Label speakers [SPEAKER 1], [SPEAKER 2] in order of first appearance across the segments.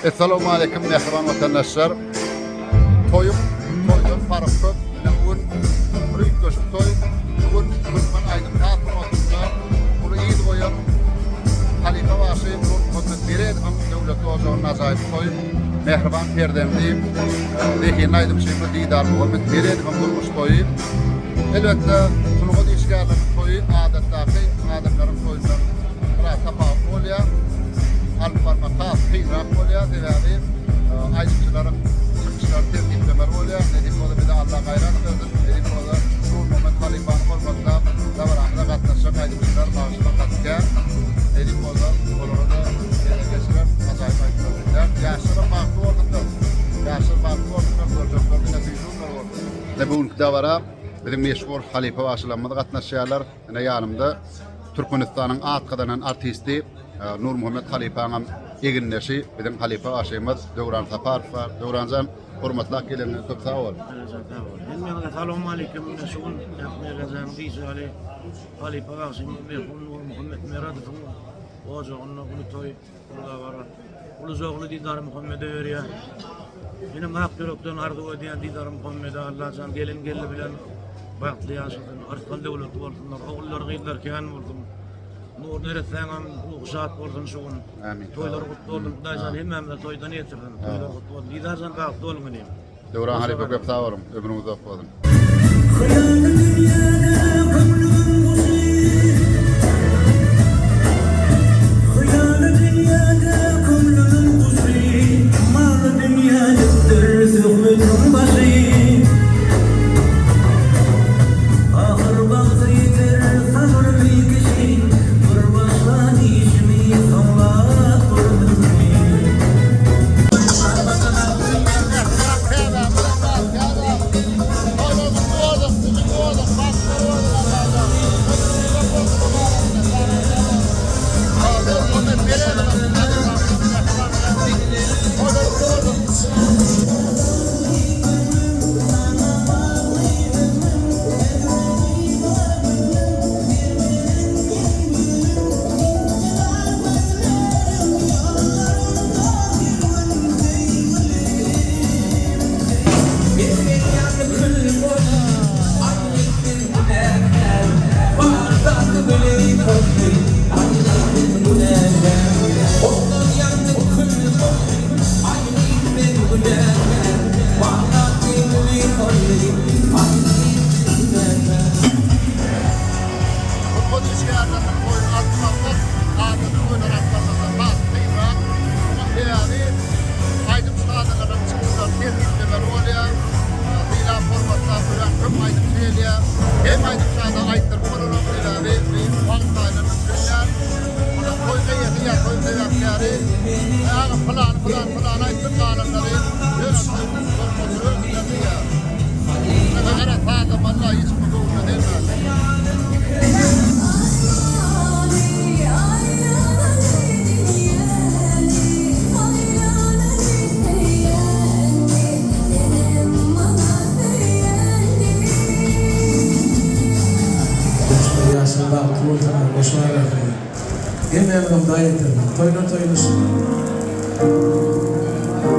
[SPEAKER 1] Essalawmaleýkim mähriban watandaşlar. Toýuň toýdan parhy köp. Ine bu gün bir üýtgeşik toý. Bu gün türkmen aýdym-saz sungatynda uly yz goýan halypa bagşy Nurmuhammet Meredowyň döwletli ojagynda ajaýyp toý. Mähriban perzendi, zehinli aýdymçymyz Didarmuhammet Meredowyň durmuş toýy. Elbetde, sungat işgärleriniň toýy adatdaky adamlaryň toýundan biraz tapawutly bolýar. Alyp barmak has kynrak bolýar, sebäbi aýdymçylaryň çykyşlaryny tertiplemeli bolýar. Nesip bolsa bize Allah gaýrat bersin. Nesip bolsa Nurmuhammet halypany hormatlap dabaramyza gatnaşjak aýdymçylar, bagşylar gaty kän. Nesip bolsa olara-da gezek geçirer, ajaýyp aýdymlar diňläris. Ýaşlaram bagtly bolsunlar. Ýaşlar bagtly bolsunlar, görjekler diňe süýji günler bolsun. Ine bu günki dabara biziň meşhur halypa bagşylarymyz gatnaşýarlar. Ine ýanymda Türkmenistanyň at gazanan artisti e, Nurmuhammet halypaňam egindeşi biziň halypa bagşymyz Döwran Saparow bar. Döwranjan hormatlap geleniňe köp sag bol.
[SPEAKER 2] Sag bol. Hemmäňize salowmaleýkim. Mine şu gün Mergenjanyň diýşi ýaly halypa bagşymyz merhum Nurmuhammet Meradowyň ojagynda uly toý. Uly dabara. Uluja ogly Didarmuhammede berýär. Menem ak ýürekden arzuw edýän Didarmuhammede Allajan gelin gelni bilen bagtly ýaşasyn, yrsgal döwletli bolsunlar, ogullary gyzlary kän bolsun. Nur neressäňem ruhy şat bolsun şu gün.
[SPEAKER 1] Amin.
[SPEAKER 2] Toýlary gutly bolsun. Hudaýjan hemmämize toýdan ýetirsin. Toýlar gutly bolsun. Didarjan bagtly boluň inim.
[SPEAKER 1] Döwran halypa köp sag boluň, ömrüňiz uzak bolsun.
[SPEAKER 3] Hyýaly dünýäde köňlümiň guşy Hyýaly dünýäde köňlümiň guşy Maly dünýälikdir söhbetiň başy Ahyr bagta ýeter sabyrly kişi Bir başlan işimi soňlap görmeli.
[SPEAKER 1] Futbol işgärleriniň toýuny alyp barmak adaty toýlar alyp barmakdan has kynrak. Munuň sebäbi aýdym-sazandalaryň çykyşlaryny tertiplemeli bolýar. Sylap, hormatlap örän köp aýdymçy gelýär. Hem aýdym-saza aýtdyryp bolanok, sebäbi wagt taýdan mümkin däl. Ondan toý eýesi ýa toýuň sebäpkäri, Agam pylany, pylany, pylany aýtsyn, galanlary ýöne toýuň oturybersinler diýýär. Ýöne gara sazlamalla hiç kimiň göwnüne degmän.
[SPEAKER 4] Ýaşlar ýaşlar bagtly bolsunlar goşa arasynda. Hemmämize Hudaý ýetirsin. Toýlar toýlaşsyn.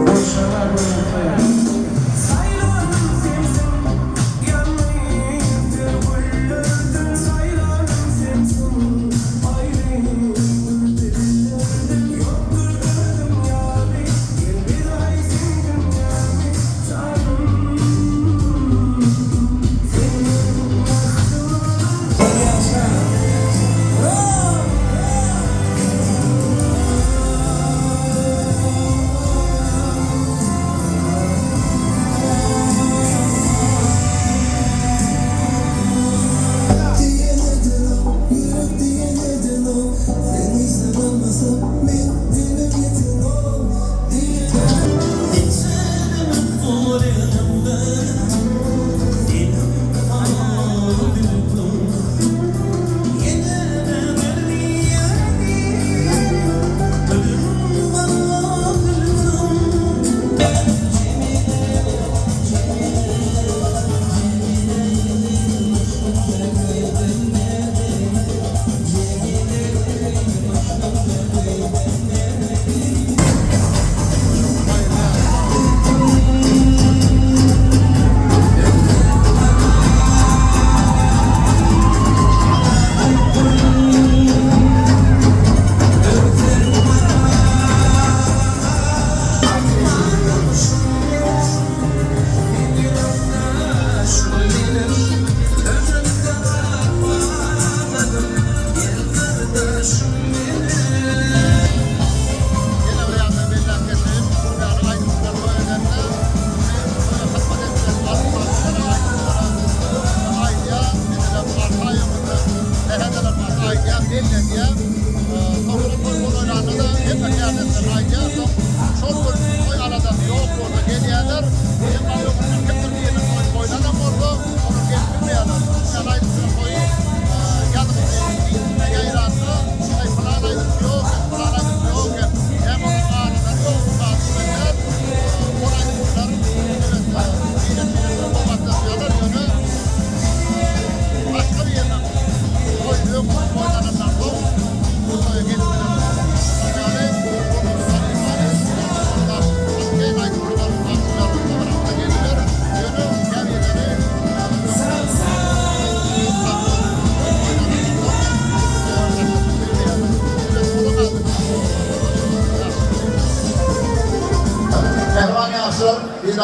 [SPEAKER 4] Bolşa bar görmek toýa.
[SPEAKER 3] Saýlanym sensiň ýalňyz güllerden saýlanym sensiň aýry dillerden ýokdur özüň ýaly gel bizaý sen dünýämi janym sen meniň mähribanym.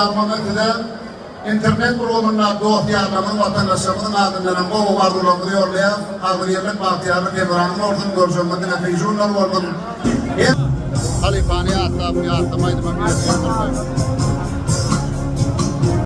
[SPEAKER 1] Serdarymyza size internet ulgamynda dost-ýarlarymyzyň, watandaşlarymyzyň adyndan hem gowy arzuwlarymyzy ýollaýarys. Agzybirlik, bagtyýarlyk hemraňyz bolsun, görşüňiz diňe süýji günler bolsun. Halypany ýatlap, ýatlama aýdymam ýerine ýetirdi.